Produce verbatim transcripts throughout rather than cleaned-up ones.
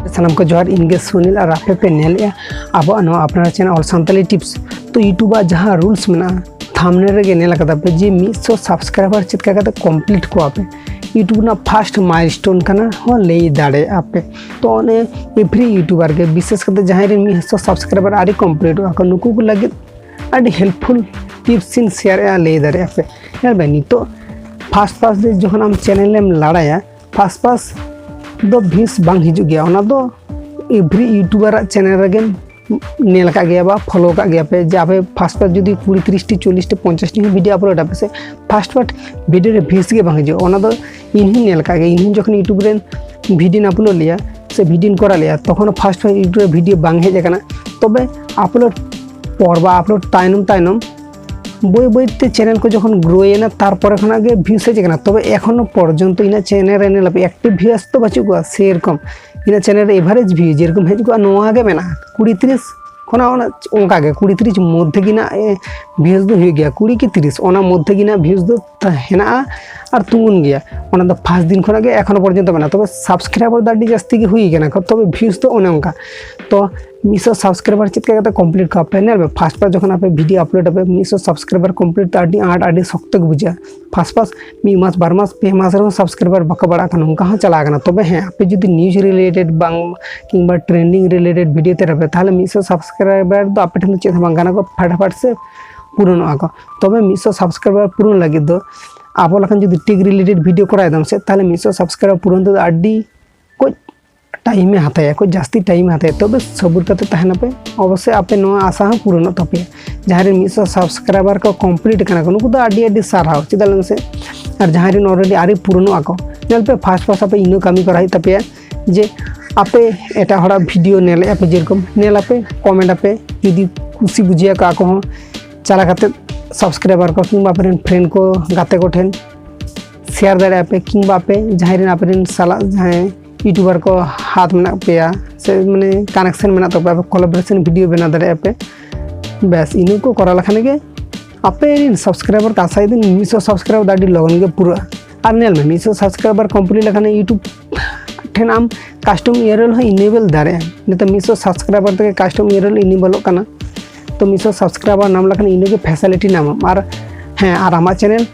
ᱥᱟᱱᱟᱢ ᱠᱚ ᱡᱚᱦᱟᱨ, ᱤᱧ ᱜᱮ ᱥᱩᱱᱤᱞ ᱟᱨ ᱟᱯᱮ ᱯᱮ ᱧᱮᱞᱮᱜᱼᱟ ᱟᱵᱚᱣᱟᱜ ᱱᱚᱣᱟ ᱟᱯᱱᱟᱨ ᱪᱮᱱᱮᱞ ᱚᱞ ᱥᱟᱱᱛᱟᱲᱤ ᱴᱤᱯᱥ᱾ ᱛᱚ YouTube ᱟᱜ ᱡᱟᱦᱟᱸ ᱨᱩᱞᱥ ᱢᱮᱱᱟᱜᱼᱟ, ᱛᱷᱟᱢᱵᱱᱮᱞ ᱨᱮᱜᱮ ᱧᱮᱞ ᱟᱠᱟᱫᱟ ᱯᱮ ᱡᱮ ᱢᱤᱫᱥᱚ ᱥᱟᱵᱥᱠᱨᱟᱭᱵᱟᱨ ᱪᱮᱫ ᱞᱮᱠᱟ ᱠᱟᱛᱮ ᱠᱚᱢᱯᱞᱤᱴ ᱠᱚᱣᱟ ᱯᱮ᱾ YouTube ᱨᱮᱱᱟᱜ ᱯᱷᱟᱥᱴ ᱢᱟᱭᱤᱞᱥᱴᱳᱱ ᱠᱟᱱᱟ ᱦᱚᱸ ᱞᱟᱹᱭ ᱫᱟᱲᱮᱭᱟᱜᱼᱟ ᱯᱮ᱾ ᱛᱚ ᱚᱱᱮ ᱮᱵᱷᱨᱤ ᱭᱩᱴᱩᱵᱟᱨ ᱜᱮ, ᱵᱤᱥᱮᱥ ᱠᱟᱛᱮ ᱡᱟᱦᱟᱸᱭ ᱨᱮᱱ ᱢᱤᱫᱥᱚ ᱥᱟᱵᱥᱠᱨᱟᱭᱵᱟᱨ ᱟᱹᱣᱨᱤ ᱠᱚᱢᱯᱞᱤᱴᱚᱜᱼᱟ ᱠᱚ, ᱱᱩᱠᱩ ᱠᱚ ᱞᱟᱹᱜᱤᱫ ᱟᱹᱰᱤ ᱦᱮᱞᱯᱯᱷᱩᱞ ᱴᱤᱯᱥ ᱤᱧ ᱥᱮᱭᱟᱨᱮᱜᱼᱟ, ᱞᱟᱹᱭ ᱫᱟᱲᱮᱭᱟᱜᱼᱟ ᱯᱮ᱾ ᱧᱮᱞ ᱵᱮᱱ, ᱱᱤᱛᱚᱜ ᱯᱷᱟᱥᱴ ᱯᱷᱟᱥᱴ ᱨᱮ ᱡᱚᱠᱷᱚᱱ ᱟᱢ ᱪᱮᱱᱮᱞ ᱮᱢ ᱞᱟᱲᱟᱭᱟ, ᱯᱷᱟᱥᱴ ᱯᱷᱟᱥᱴ ᱫᱚ ᱵᱷᱤᱭᱩᱥ ᱵᱟᱝ ᱦᱤᱡᱩᱜ ᱜᱮᱭᱟ, ᱚᱱᱟ ᱫᱚ ᱮᱵᱷᱨᱤ ᱭᱩᱴᱩᱵᱟᱨᱟᱜ ᱪᱮᱱᱮᱞ ᱨᱮᱜᱮᱢ ᱧᱮᱞ ᱟᱠᱟᱫ ᱜᱮᱭᱟ ᱵᱟ ᱯᱷᱚᱞᱳ ᱟᱠᱟᱫ ᱜᱮᱭᱟ ᱯᱮ, ᱡᱮ ᱟᱯᱮ ᱯᱷᱟᱥᱴ ᱯᱷᱟᱥᱴ ᱡᱩᱫᱤ ᱠᱩᱲᱤ ᱛᱤᱨᱤᱥ ᱴᱤ ᱪᱚᱞᱞᱤᱥ ᱴᱤ ᱯᱚᱧᱪᱟᱥ ᱴᱤ ᱦᱚᱸ ᱵᱷᱤᱰᱤᱭᱳ ᱟᱯᱞᱳᱰ ᱟᱯᱮ ᱥᱮ, ᱯᱷᱟᱥᱴ ᱯᱷᱟᱥᱴ ᱵᱷᱤᱰᱤᱭᱳ ᱨᱮ ᱵᱷᱤᱭᱩᱥ ᱜᱮ ᱵᱟᱝ ᱦᱤᱡᱩᱜᱼᱟ᱾ ᱚᱱᱟ ᱫᱚ ᱤᱧ ᱦᱚᱸᱧ ᱧᱮᱞ ᱟᱠᱟᱫ ᱜᱮᱭᱟ, ᱤᱧ ᱦᱚᱸ ᱡᱚᱠᱷᱚᱱ ᱭᱩᱴᱩᱵᱽ ᱨᱮ ᱵᱷᱤᱰᱤᱭᱳᱧ ᱟᱯᱞᱳᱰ ᱞᱮᱜᱼᱟ ᱥᱮ ᱵᱷᱤᱰᱤᱭᱳᱧ ᱠᱚᱨᱟᱣ ᱞᱮᱜᱼᱟ, ᱛᱚᱠᱷᱚᱱ ᱯᱷᱟᱥᱴ ᱯᱷᱟᱥᱴ ᱭᱩᱴᱩᱵᱽ ᱨᱮ ᱵᱷᱤᱰᱤᱭᱳ ᱵᱟᱝ ᱦᱮᱡ ᱟᱠᱟᱱᱟ, ᱛᱚᱵᱮ ᱟᱯᱞᱳᱰ ᱯᱚᱨ ᱵᱟ ᱟᱯᱞᱳᱰ ᱛᱟᱭᱱᱚᱢ ᱛᱟᱭᱱᱚᱢ ᱵᱟᱹᱭ ᱵᱟᱹᱭ ᱛᱮ ᱪᱮᱱᱮᱞ ᱠᱚ ᱡᱚᱠᱷᱚᱱ ᱜᱨᱳᱭᱮᱱᱟ, ᱛᱟᱨᱯᱚᱨᱮ ᱠᱷᱚᱱᱟᱜ ᱜᱮ ᱵᱷᱤᱭᱩᱥ ᱦᱮᱡ ᱟᱠᱟᱱᱟ᱾ ᱛᱚᱵᱮ ᱮᱠᱷᱚᱱᱳ ᱯᱚᱨᱡᱚᱱᱛᱚ ᱤᱧᱟᱹᱜ ᱪᱮᱱᱮᱞ ᱨᱮ ᱧᱮᱞ ᱟᱯᱮ ᱮᱠᱴᱤᱵᱷ ᱵᱷᱤᱭᱩᱥ ᱫᱚ ᱵᱟᱹᱪᱩᱜ ᱠᱚᱣᱟ ᱥᱮᱨᱚᱠᱚᱢ᱾ ᱤᱧᱟᱹᱜ ᱪᱮᱱᱮᱞ ᱨᱮ ᱮᱵᱷᱟᱨᱮᱡᱽ ᱵᱷᱤᱭᱩ ᱡᱮᱨᱚᱠᱚᱢ ᱦᱮᱡ ᱠᱚᱜᱼᱟ, ᱱᱚᱣᱟ ᱜᱮ ᱢᱮᱱᱟᱜᱼᱟ, ᱠᱩᱲᱤ ᱛᱤᱨᱤᱥ ᱠᱷᱚᱱᱟᱜ ᱚᱱᱟ ᱚᱱᱠᱟ ᱜᱮ ᱠᱩᱲᱤ ᱛᱤᱨᱤᱥ ᱢᱚᱫᱽᱫᱷᱮ ᱜᱮ ᱱᱟᱜ, ᱮ, ᱵᱷᱤᱭᱩᱥ ᱫᱚ ᱦᱩᱭᱩᱜ ᱜᱮᱭᱟ, ᱠᱩᱲᱤ ᱠᱤ ᱛᱤᱨᱤᱥ, ᱚᱱᱟ ᱢᱚᱫᱽᱫᱷᱮ ᱜᱮ ᱱᱟᱜ ᱵᱷᱤᱭᱩᱥ ᱫᱚ ᱛᱟ-, ᱦᱮᱱᱟᱜᱼᱟ ᱟᱨ ᱛᱩᱸᱜᱩᱱ ᱜᱮᱭᱟ᱾ ᱚᱱᱟ ᱫᱚ ᱯᱷᱟᱥᱴ ᱫᱤᱱ ᱠᱷᱚᱱᱟᱜ ᱜᱮ ᱮᱠᱷᱚᱱᱳ ᱯᱚᱨᱡᱚᱱᱛᱚ ᱢᱮᱱᱟᱜᱼᱟ᱾ ᱛᱚᱵᱮ ᱥᱟᱵᱥᱠᱨᱟᱭᱵᱟᱨ ᱫᱚ ᱟᱹᱰᱤ ᱡᱟᱹᱥᱛᱤ ᱜᱮ ᱦᱩᱭ ᱠᱟᱱᱟ ᱠᱚ, ᱛᱚᱵᱮ ᱵᱷᱤᱭᱩᱥ ᱫᱚ ᱚᱱᱮ ᱚᱱᱠᱟ᱾ ᱛᱚ ᱢᱤᱫᱥᱚ ᱥᱟᱵᱥᱠᱨᱟᱭᱵᱟᱨ ᱪᱮᱫ ᱞᱮᱠᱟ ᱠᱟᱛᱮ ᱠᱚᱢᱯᱞᱤᱴ ᱠᱚᱣᱟ ᱯᱮ? ᱧᱮᱞ ᱯᱮ, ᱯᱷᱟᱥᱴ ᱯᱷᱟᱥᱴ ᱡᱚᱠᱷᱚᱱ ᱟᱯᱮ ᱵᱷᱤᱰᱤᱭᱳ ᱟᱯᱞᱳᱰ ᱟᱯᱮ, ᱢᱤᱫᱥᱚ ᱥᱟᱵᱥᱠᱨᱟᱭᱵᱟᱨ ᱠᱚᱢᱯᱞᱤᱴ ᱫᱚ ᱟᱹᱰᱤ ᱟᱸᱴ, ᱟᱹᱰᱤ ᱥᱚᱠᱛᱚ ᱜᱮ ᱵᱩᱡᱷᱟᱹᱜᱼᱟ᱾ ᱯᱷᱟᱥᱴ ᱯᱷᱟᱥᱴ ᱢᱤᱫ ᱢᱟᱥ, ᱵᱟᱨ ᱢᱟᱥ, ᱯᱮ ᱢᱟᱥ ᱨᱮᱦᱚᱸ ᱥᱟᱵᱥᱠᱨᱟᱭᱵᱟᱨ ᱵᱟᱠᱚ ᱵᱟᱲᱟᱜ ᱠᱟᱱᱟ, ᱚᱱᱠᱟ ᱦᱚᱸ ᱪᱟᱞᱟᱣ ᱠᱟᱱᱟ᱾ ᱛᱚᱵᱮ ᱦᱮᱸ, ᱟᱯᱮ ᱡᱩᱫᱤ ᱱᱤᱭᱩᱡᱽ ᱨᱤᱞᱮᱴᱮᱰ ᱵᱟᱝ ᱠᱤᱝᱵᱟ ᱴᱨᱮᱱᱰᱤᱝ ᱨᱤᱞᱮᱴᱮᱰ ᱵᱷᱤᱰᱤᱭᱳ ᱛᱮ ᱨᱮᱯᱮ, ᱛᱟᱦᱚᱞᱮ ᱢᱤᱫᱥᱚ ᱥᱟᱵᱥᱠᱨᱟᱭᱵᱟᱨ ᱫᱚ ᱟᱯᱮ ᱴᱷᱮᱱ ᱫᱚ ᱪᱮᱫ ᱦᱚᱸ ᱵᱟᱝ ᱠᱟᱱᱟ ᱠᱚ, ᱯᱷᱟᱴᱟᱯᱷᱟᱴ ᱥᱮ ᱯᱩᱨᱚᱱᱚᱜᱼᱟ ᱠᱚ᱾ ᱛᱚᱵᱮ ᱢᱤᱫᱥᱚ ᱥᱟᱵᱥᱠᱨᱟᱭᱵᱟᱨ ᱯᱩᱨᱚᱱ ᱞᱟᱹᱜᱤᱫ ᱫᱚ ᱟᱵᱚ ᱞᱮᱠᱟᱱ ᱡᱩᱫᱤ ᱴᱮᱠ ᱨᱤᱞᱮᱴᱮᱰ ᱵᱷᱤᱰᱤᱭᱳ ᱠᱚᱨᱟᱣ ᱮᱫᱟᱢ ᱥᱮ, ᱛᱟᱦᱚᱞᱮ ᱢᱤᱫᱥᱚ ᱥᱟᱵᱥᱠᱨᱟᱭᱵᱟᱨ ᱯᱩᱨᱚᱱ ᱛᱮᱫᱚ ᱟᱹᱰᱤ ᱠᱚᱡ ᱴᱟᱭᱤᱢᱮ ᱦᱟᱛᱟᱭᱟ, ᱠᱚᱡ ᱡᱟᱹᱥᱛᱤ ᱴᱟᱭᱤᱢᱮ ᱦᱟᱛᱟᱭᱟ᱾ ᱛᱚᱵᱮ ᱥᱟᱹᱵᱩᱨ ᱠᱟᱛᱮ ᱛᱟᱦᱮᱱᱟᱯᱮ, ᱚᱵᱚᱥᱥᱳᱭ ᱟᱯᱮ ᱱᱚᱣᱟ ᱟᱥᱟ ᱦᱚᱸ ᱯᱩᱨᱚᱱᱚᱜ ᱛᱟᱯᱮᱭᱟ᱾ ᱡᱟᱦᱟᱸᱭ ᱨᱮᱱ ᱢᱤᱫᱥᱚ ᱥᱟᱵᱥᱠᱨᱟᱭᱵᱟᱨ ᱠᱚ ᱠᱚᱢᱯᱞᱤᱴ ᱠᱟᱱᱟ ᱠᱚ, ᱱᱩᱠᱩ ᱫᱚ ᱟᱹᱰᱤ ᱟᱹᱰᱤ ᱥᱟᱨᱦᱟᱣ᱾ ᱪᱮᱫᱟᱜ ᱞᱟᱹᱭ ᱢᱮᱥᱮ? ᱟᱨ ᱡᱟᱦᱟᱸᱭ ᱨᱮᱱ ᱚᱞᱨᱮᱰᱤ ᱟᱹᱣᱨᱤ ᱯᱩᱨᱚᱱᱚᱜᱼᱟ ᱠᱚ, ᱧᱮᱞ ᱯᱮ, ᱯᱷᱟᱥᱴ ᱯᱷᱟᱥᱴ ᱟᱯᱮ ᱤᱱᱟᱹ ᱠᱟᱹᱢᱤ ᱠᱚᱨᱟᱣ ᱦᱩᱭᱩᱜ ᱛᱟᱯᱮᱭᱟ ᱡᱮ ᱟᱯᱮ ᱮᱴᱟᱜ ᱦᱚᱲᱟᱜ ᱵᱷᱤᱰᱤᱭᱳ ᱧᱮᱞᱮᱫᱼᱟ ᱯᱮ, ᱡᱮᱨᱚᱠᱚᱢ ᱧᱮᱞ ᱟᱯᱮ, ᱠᱚᱢᱮᱱᱴ ᱟᱯᱮ, ᱡᱩᱫᱤ ᱠᱩᱥᱤ ᱵᱩᱡᱷᱟᱹᱣ ᱟᱠᱚ ᱟᱠᱚ ᱦᱚᱸ ᱪᱟᱞᱟᱣ ᱠᱟᱛᱮ ᱥᱟᱵᱥᱠᱨᱟᱭᱵᱟᱨ ᱠᱚ ᱠᱤᱝᱵᱟ ᱟᱯᱮ ᱨᱮᱱ ᱯᱷᱨᱮᱱᱰ ᱠᱚ, ᱜᱟᱛᱮ ᱠᱚ ᱴᱷᱮᱱ ᱥᱮᱭᱟᱨ ᱫᱟᱲᱮᱭᱟᱜᱼᱟ ᱯᱮ, ᱠᱤᱝᱵᱟ ᱟᱯᱮ ᱡᱟᱦᱟᱸᱭ ᱨᱮᱱ ᱟᱯᱮ ᱨᱮᱱ ᱥᱟᱞᱟᱜ ᱡᱟᱦᱟᱸᱭ ᱭᱩᱴᱩᱵᱟᱨ ᱠᱚ ᱦᱟᱛ ᱢᱮᱱᱟᱜ ᱯᱮᱭᱟ ᱥᱮ ᱢᱟᱱᱮ ᱠᱟᱱᱮᱠᱥᱚᱱ ᱢᱮᱱᱟᱜ ᱛᱟᱯᱮᱭᱟ, ᱟᱯᱮ ᱠᱳᱞᱟᱵᱳᱨᱮᱥᱚᱱ ᱵᱷᱤᱰᱤᱭᱳ ᱵᱮᱱᱟᱣ ᱫᱟᱲᱮᱭᱟᱜᱼᱟ ᱯᱮ᱾ ᱵᱮᱥ, ᱤᱱᱟᱹ ᱠᱚ ᱠᱚᱨᱟᱣ ᱞᱮᱠᱷᱟᱱ ᱜᱮ ᱟᱯᱮ ᱨᱮᱱ ᱥᱟᱵᱥᱠᱨᱟᱭᱵᱟᱨ ᱠᱚ ᱟᱥᱟᱭᱮᱫᱟᱹᱧ ᱢᱤᱫᱥᱚ ᱥᱟᱵᱥᱠᱨᱟᱭᱵᱟᱨ ᱫᱚ ᱟᱹᱰᱤ ᱞᱚᱜᱚᱱ ᱜᱮ ᱯᱩᱨᱟᱹᱜᱼᱟ᱾ ᱟᱨ ᱧᱮᱞ ᱢᱮ, ᱢᱤᱫᱥᱚ ᱥᱟᱵᱥᱠᱨᱟᱭᱵᱟᱨ ᱠᱚᱢᱯᱞᱤᱴ ᱞᱮᱠᱷᱟᱱ ᱭᱩᱴᱩᱵᱽ ᱴᱷᱮᱱ ᱟᱢ custom URL ᱦᱚᱸ enable ᱫᱟᱲᱮᱭᱟᱜᱼᱟ᱾ ᱱᱤᱛᱚᱜ ᱢᱤᱫ ᱥᱚ subscriber ᱛᱮᱜᱮ custom URL enableᱚᱜ ᱠᱟᱱᱟ᱾ ᱛᱚ ᱢᱤᱫ ᱥᱚ subscriber ᱧᱟᱢ ᱞᱮᱠᱷᱟᱱ ᱤᱱᱟᱹᱜᱮ facility ᱧᱟᱢᱟᱢ᱾ ᱟᱨ ᱦᱮᱸ, ᱟᱨ ᱟᱢᱟᱜ channel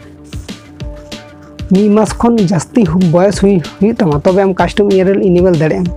ᱢᱤᱫ ᱢᱟᱥ ᱠᱷᱚᱱ ᱡᱟᱹᱥᱛᱤ ᱦᱩ-, ᱵᱚᱭᱮᱥ ᱦᱩᱭ ᱦᱩᱭᱩᱜ ᱛᱟᱢᱟ, ᱛᱚᱵᱮ ᱟᱢ custom URL enable ᱫᱟᱲᱮᱭᱟᱜᱼᱟᱢ᱾